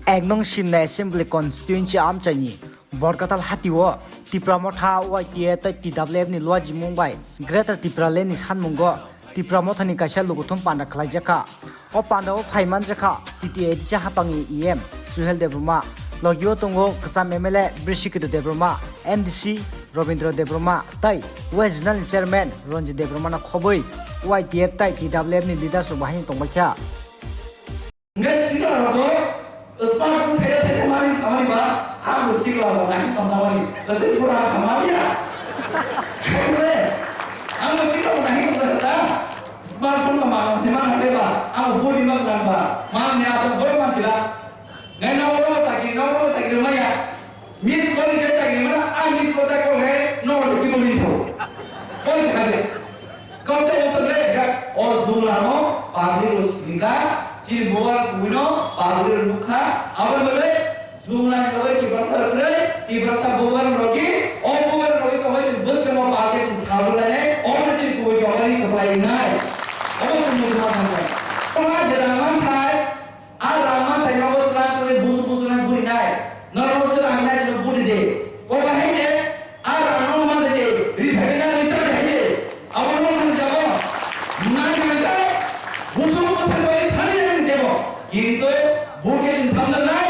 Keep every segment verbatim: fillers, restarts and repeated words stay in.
Ek nong Simna Assembly Constituency amchaini Borkatal hatio Tipra Motha Y T F tei T W F ni luajimung bai Greater Tipraland ni sanmungo Tipra Motha ni kaisa lukuthum panda khlaijakha. O panda o phai manjakha T T A D C hapangni E M Suhel Debbarma, logio tongo kwcham M L A Brisiketu Debbarma, M D C Robindra Debbarma tei West Zonal ni Chairman Ranjit Debbarma no khobwi Y T F tei T W F ni leaders rok bahai tongbaikha. Hingke sikla rok bo smartphone thaisa thaisa mani samani ba, ang bo sikla rok nahi tongsamani, bwswk bura khamaliya. Khaikhe, ang bo sikla rok nahi tongsa kha, smartphone ba manang se mana khe ba, ang bo buri ma gwnang ba, manang ni aswk borok manchila. Ngai na oro sakri, na oro sakri maya. Miss call ni khe chakri mana, a miss call ta call khe, no oro chibol ni tho. Call se khabe. Kau te usa le ga, o zula no, public ro sika, chini boga kuino, public ro nukha, abo bole, zula no ki prasa ro kre, ki prasa boga ro ki, o boga ro ki to hoi chini bus ke mo pa ke chini sabu la ne, o chini kuwi jogani kuplai nai. O chini ma thang. Toma jera man thai, A rang manthai nogo twlang twlwi busu busu nai buri nai. Norok se rang nai chwng buri de. Ko bahai se a rang no man de se ri phai na ri chak hai se. Abo no man jago. Nai nai ta busu busu bai sani nai debo. Kintu bur ke sin samda nai,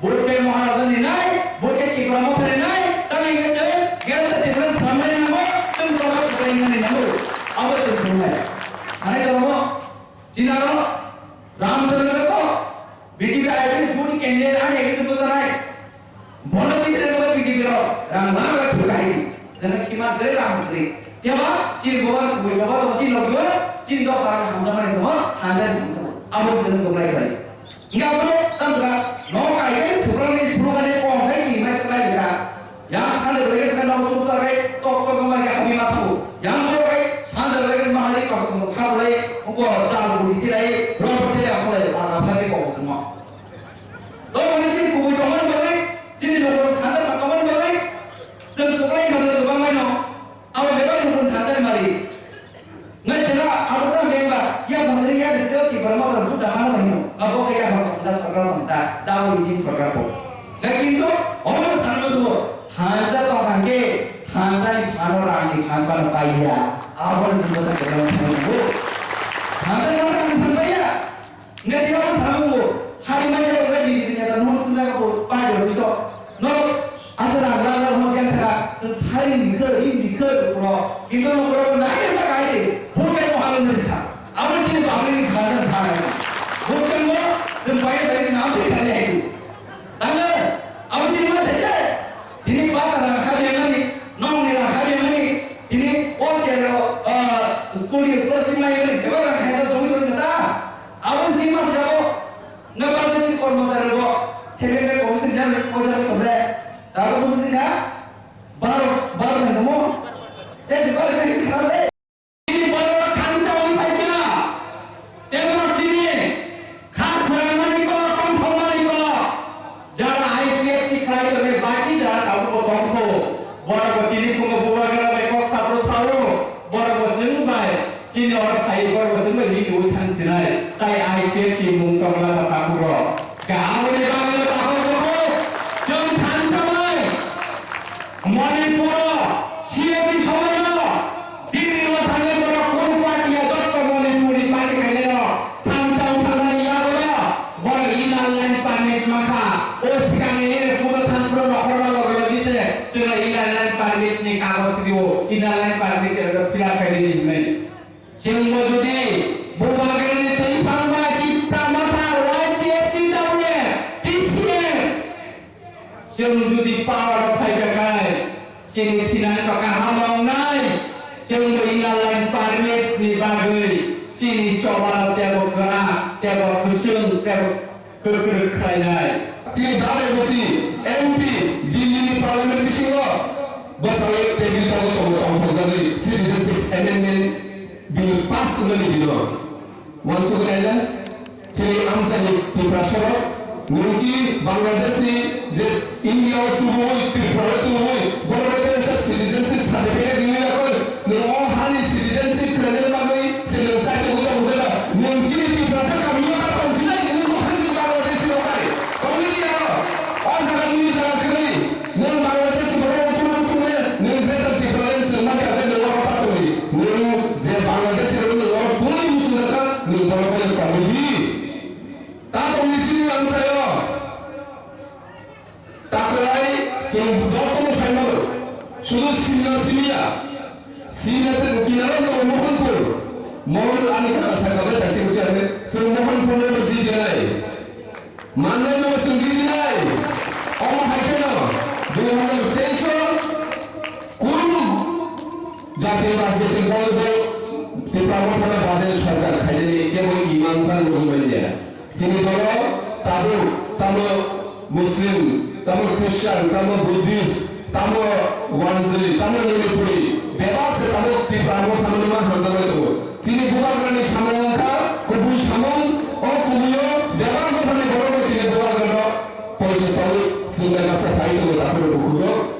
bur ke Maharaja ni nai, bur ke Tipra Motha ni nai, tang ke che gel ta Tipra samda nai mo, tum ko ko nai nai mo. Abo se nai. Nai jago. Chini aro Ramchandra ko B J P I P ni juni candidate ani ekchung bwsa nai. Bono twi tre bono B J P ro rang lang la thuk hai si. Jana khiman kre rang kre. Teba chini bobar kubui choba to chini logio chini do para hamsa mani to hamsa ni to. Abo jana to lai lai. Nga bro samsra no kai kai supra ni supra ni ko kai ki mai lai ka. Yang sanja belai khe thangna muchung chwrai tok chok chok mai khe habwi ma thango. Yang borok hai sanja belai khe mahari kosok kosok kha belai uko chal budi tilai rok tilai akhulai lana phari kok chwngma. Tei mani chini kubui tongmani bagwi chini nokol thangna tongmani bagwi chwng kwplai hamle kwbang maino. Abo bebak nokol thangchari mari. Ngai tela abo ta member ya bangri ya dikto ki barma ro buta mano hino. Abo ke ya bang ta sarkar bang ta dawo ni tin sarkar ko. Ngai kintu obo sanma subo thansa tong hangke thansa ni phano rang ni phan pano paiya. Abo ni subo ta kena phan ko. Thansa ni rang ni phan paiya. Ngai tela obo sanma subo hari manya ro ngai bisi ni ta non sunja ko pai ro so. No. Asa rang rang rang mo biang thara sing sari ni khe ri ni khe ro. Kintu no ro na ya sa kai se. Bhut kai mo halon ni kha. Abo chini public ni kha na kha. Bhut kai mo sing pai pai ni nam ni kha ni ai. Tang abo chini ma these. Tini pa ta rang kha biang ni. Nong ni rang kha biang ni. Tini o che ro school ni school sim lai ni. Ebo rang kha sa so ni ta. Abo chini ma jabo. Nga bangsa chini kormosari rok seven day commission jani kojak ni komre. Tabo busi sina baro baro ni komo. Te di baro ni kharap de. Chini baro khansa wi paikha. Tebo chini khas rangmani ko, tongthokmani ko. Jara I P F T khlai tongwi baki jara tabukbo tongkho. Borokbo tini phungo bubagra bai kok sabro sao. Borokbo chwng bai chini oro phai, borokbo chwng bai ri twi thang sinai. Tai I P F T mung tongla ta tabukbo. Ka aboni bagwi tabukbo chwng thansa bai. Manipuro C A T somoio Delhi-o thangwi borok kunu party-ya jotto Manipuri party khainai rok thansa wngthangmani yago borok inner line permit mankha. O swkangni kunu thansa borok nokhorma logi logi se chwngno inner line permit ni kagoj rio, inner line permit fill up khainai hinwi. Chwngbo jodi Bubagrani twi phang bai Tipra Motha, Y T F, T W F, T C F, Chwng jodi power o phaikha khai, chini thinani ba kaham wngnai, chwng bo inner line permit ni bagwi chini choba no tebo kwrak, tebo kwchwng, tebo kwkrwk khlainai. Chini Dadeboti M P Delhi ni parliament bisingo bwsai tei bill tongo tongo tongthokjagwi Citizenship Amendment Bill pass wngmani bino. Uansuknai le chini amchaini Tiprasa rok, nwng ki Bangladesh ni je India o tubui, Tripura o tubui, borok bai kaisa citizenship certificate nini yakoi, nwng o hani citizenship khlaina bagwi se nwng sai tongwi tong khe no, nwng chini Tiprasa kami o ta tong sinai, nwng bo thang chini Bangladesh ni rok bai. Tongwi Simiya, Simiya te kinaro no Mohanpur. Mohan ani kaka sakha bai dasi ucharne, so Mohanpur no jidinai. Mannai no swngjidi nai. Omo hai kheno dui hazar teis o kunu jatiyo rajnitik dol dol Tipra Motha no bade sorkar khainani kebo imang kha nugwi manya. Chini dolo tabuk tamo Muslim, tamo Christian, tamo Buddhist, tamo Wanjri, tamo Manipuri, bebak se tabuk Tipra Motha no ma hamjaknai tongo. Chini bubagrani samung wngkha kubui samung, o kubuio bebak dophani borok bai tini bubagrano poito saui swngbai masa phai tongo takhurok bukhurok.